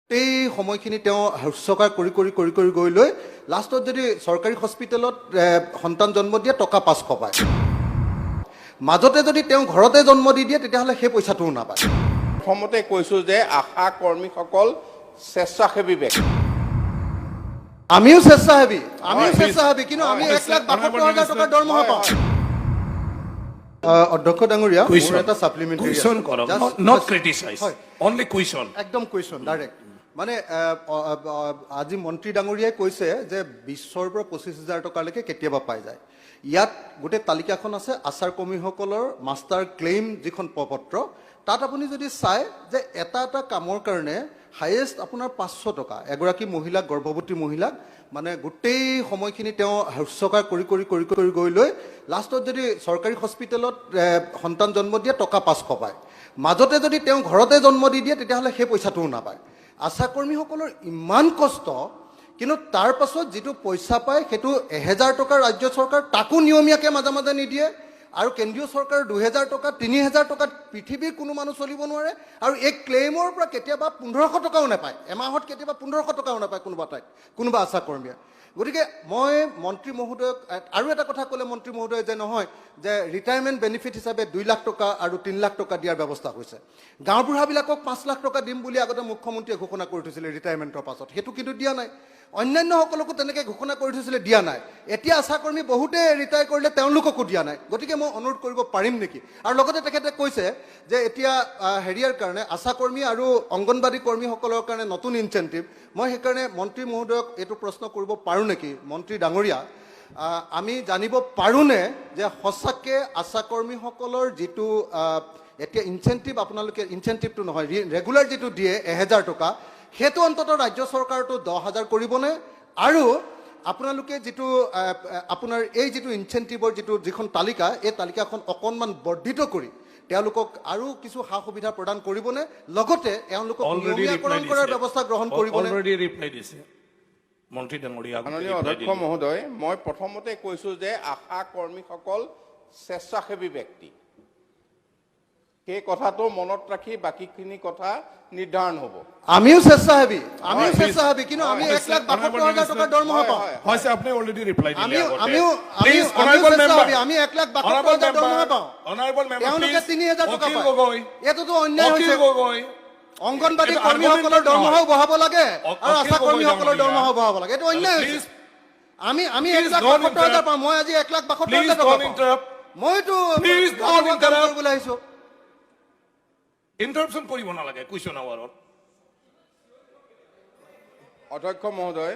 গোটেই সময়খিনি তেওঁ শুশ্ৰূষা কৰি কৰি কৰি কৰি গৈ লৈ লাষ্টত যদি চৰকাৰী হস্পিটেলত সন্তান জন্ম দিয়ে, টকা 500 পায়। মাজতে যদি তেওঁ ঘৰতে জন্ম দি দিয়ে, তেতিয়াহ'লে সেই পইচাটোও নাপায়। প্ৰথমতে কৈছোঁ যে আশা কৰ্মীসকল স্বেচ্ছাসেৱী ব্যক্তি। আমিও স্বেচ্ছাসেৱী, আমিও হয়। স্বেচ্ছাসেৱী, কিন্তু আমি 1,72,000 টকাৰ দৰমহা পাওঁ। অধ্যক্ষ ডাঙৰীয়া, মোৰ Question. এটা ছাপ্লিমেণ্টাৰী। Question কৰক, not criticize. Only question. একদম কুৱেশ্যন ডাইৰেক্ট। মানে আজি মন্ত্ৰী ডাঙৰীয়াই কৈছে যে 20ৰ পৰা 25 হাজাৰ টকালৈকে কেতিয়াবা পাই যায়। ইয়াত গোটেই তালিকাখন আছে, আশাৰ কৰ্মীসকলৰ মাষ্টাৰ ক্লেইম যিখন প্ৰপত্ৰ, তাত আপুনি যদি চায় যে এটা এটা কামৰ কাৰণে হায়েষ্ট আপোনাৰ 500 টকা। এগৰাকী মহিলাক, গৰ্ভৱতী মহিলাক, মানে গোটেই সময়খিনি তেওঁ শুশ্ৰূষা কৰি কৰি কৰি কৰি গৈ লৈ লাষ্টত যদি চৰকাৰী হস্পিটেলত সন্তান জন্ম দিয়ে, টকা 500 পায়। মাজতে যদি তেওঁ ঘৰতে জন্ম দি দিয়ে, তেতিয়াহ'লে সেই পইচাটোও নাপায়। আশাকৰ্মীসকলৰ ইমান কষ্ট, কিন্তু তাৰ পাছত যিটো পইচা পায়, সেইটো 1000 টকা ৰাজ্য চৰকাৰ, তাকো নিয়মীয়াকৈ মাজে মাজে নিদিয়ে। আৰু কেন্দ্ৰীয় চৰকাৰৰ 2000 টকা, 3000 টকাত পৃথিৱীৰ কোনো মানুহ চলিব নোৱাৰে। আৰু এই ক্লেইমৰ পৰা কেতিয়াবা 1500 টকাও নাপায় এমাহত, কেতিয়াবা 1500 টকাও নাপায় কোনোবা ঠাইত কোনোবা আশাকৰ্মীয়ে। গতিকে মই মন্ত্ৰী মহোদয়ক আৰু এটা কথা ক'লে মন্ত্ৰী মহোদয়ে যে নহয় যে ৰিটায়াৰমেণ্ট বেনিফিট হিচাপে 2 লাখ টকা আৰু 3 লাখ টকা দিয়াৰ ব্যৱস্থা হৈছে। গাঁওবুঢ়াবিলাকক 5 লাখ টকা দিম বুলি আগতে মুখ্যমন্ত্ৰীয়ে ঘোষণা কৰি থৈছিলে ৰিটায়াৰমেণ্টৰ পাছত, সেইটো কিন্তু দিয়া নাই। অন্যান্যসকলকো তেনেকৈ ঘোষণা কৰি থৈছিলে, দিয়া নাই। এতিয়া আশাকৰ্মী বহুতে ৰিটায়াৰ কৰিলে, তেওঁলোককো দিয়া নাই। গতিকে মই অনুৰোধ কৰিব পাৰিম নেকি? আৰু লগতে তেখেতে কৈছে যে এতিয়া হেৰিয়াৰ কাৰণে, আশাকৰ্মী আৰু অংগনবাড়ী কৰ্মীসকলৰ কাৰণে নতুন ইনচেণ্টিভ। মই সেইকাৰণে মন্ত্ৰী মহোদয়ক এইটো প্ৰশ্ন কৰিব পাৰোঁ নেকি? মন্ত্ৰী ডাঙৰীয়া, আমি জানিব পাৰোঁনে যে সঁচাকৈ আশাকৰ্মীসকলৰ যিটো এতিয়া ইনচেণ্টিভ, আপোনালোকে ইনচেণ্টিভটো নহয়, ৰেগুলাৰ যিটো দিয়ে 1000 টকা, সেইটো অন্ততঃ ৰাজ্য চৰকাৰটো 10,000 কৰিবনে? আৰু আপোনালোকে যিটো আপোনাৰ এই যিটো ইনচেণ্টিভৰ যিটো যিখন তালিকা, এই তালিকাখন অকণমান বৰ্ধিত কৰি তেওঁলোকক আৰু কিছু সা সুবিধা প্ৰদান কৰিবনে? লগতে এওঁলোকক Already নিয়মীয়াকৰণ reply কৰাৰ দিছে। ব্যৱস্থা গ্ৰহণ কৰিবনে? Already reply দিছে। মন্ত্ৰী ডাঙৰীয়া, আগতে মাননীয় reply অধ্যক্ষ দিলে। মহোদয়, মই প্ৰথমতে কৈছোঁ যে আশা কৰ্মীসকল স্বেচ্ছাসেৱী ব্যক্তি। সেই কথাটো মনত ৰাখি বাকীখিনি কথা নিৰ্ধাৰণ হ'ব। আমিও স্বেচ্ছাসেৱী, আমিও হয়। স্বেচ্ছাসেৱী, কিন্তু আমি 1,72,000 টকাৰ দৰমহা পাওঁ। হয়। হৈছে, আপুনি অলৰেডি ৰিপ্লাই দিলে আমিও আগতে। আমিও Please, আমিও honorable member. স্বেচ্ছাসেৱী, আমি 1,72,000 দৰমহা পাওঁ। Honorable member, তেওঁলোকে please. 3000 টকা অখিল পায়। গগৈ। এইটোতো অন্যায় অখিল হৈছে। গগৈ। অংগনবাড়ী এইটো কৰ্মীসকলৰ argument দৰমহাও বঢ়াব লাগে আৰু অখিল আশা গগৈ কৰ্মীসকলৰ ডাঙৰীয়া। দৰমহাও বঢ়াব লাগে। এইটো অন্যায় হৈছে। Please, আমি Please 1,72,000 don't interrupt. পাওঁ। মই আজি 1,72,000 Please টকা don't পাওঁ। interrupt. মইতো Please don't ৰাজহুৱা কাম interrupt. কৰিবলৈ আহিছো। ইণ্টাৰাপশ্যন কৰিব নালাগে কুৱেশ্যন আৱাৰত। অধ্যক্ষ মহোদয়,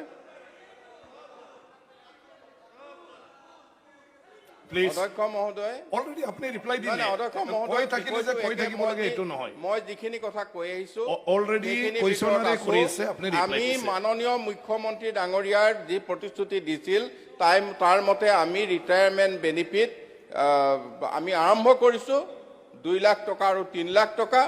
প্লিজ। অধ্যক্ষ মহোদয়, অলৰেডি আপুনি ৰিপ্লাই নাই, দিলে। নাই, অধ্যক্ষ মহোদয়, কৈ থাকিলে যে বিষয়টো কৈ একে। থাকিব মই লাগে, এইটো নহয়। মই যিখিনি কথা কৈ আহিছো, already সেইখিনি questioner ভিতৰত আছো। কৰি আছে, আপুনি reply আমি দিছে। মাননীয় মুখ্যমন্ত্ৰী ডাঙৰীয়াৰ যি প্ৰতিশ্ৰুতি দিছিল, তাৰ মতে আমি ৰিটায়াৰমেণ্ট বেনিফিট আমি আৰম্ভ কৰিছো 2 লাখ টকা আৰু 3 লাখ টকা।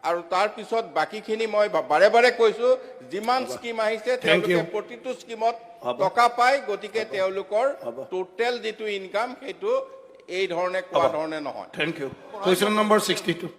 আৰু তাৰপিছত বাকীখিনি মই বাৰে বাৰে কৈছো, যিমান স্কীম আহিছে, Thank তেওঁলোকে you. প্ৰতিটো স্কীমত হ'ব। টকা পায়। গতিকে তেওঁলোকৰ হ'ব। টোটেল যিটো ইনকাম, সেইটো এই ধৰণে কোৱা হ'ব। ধৰণে নহয়। Thank you. Question number 62.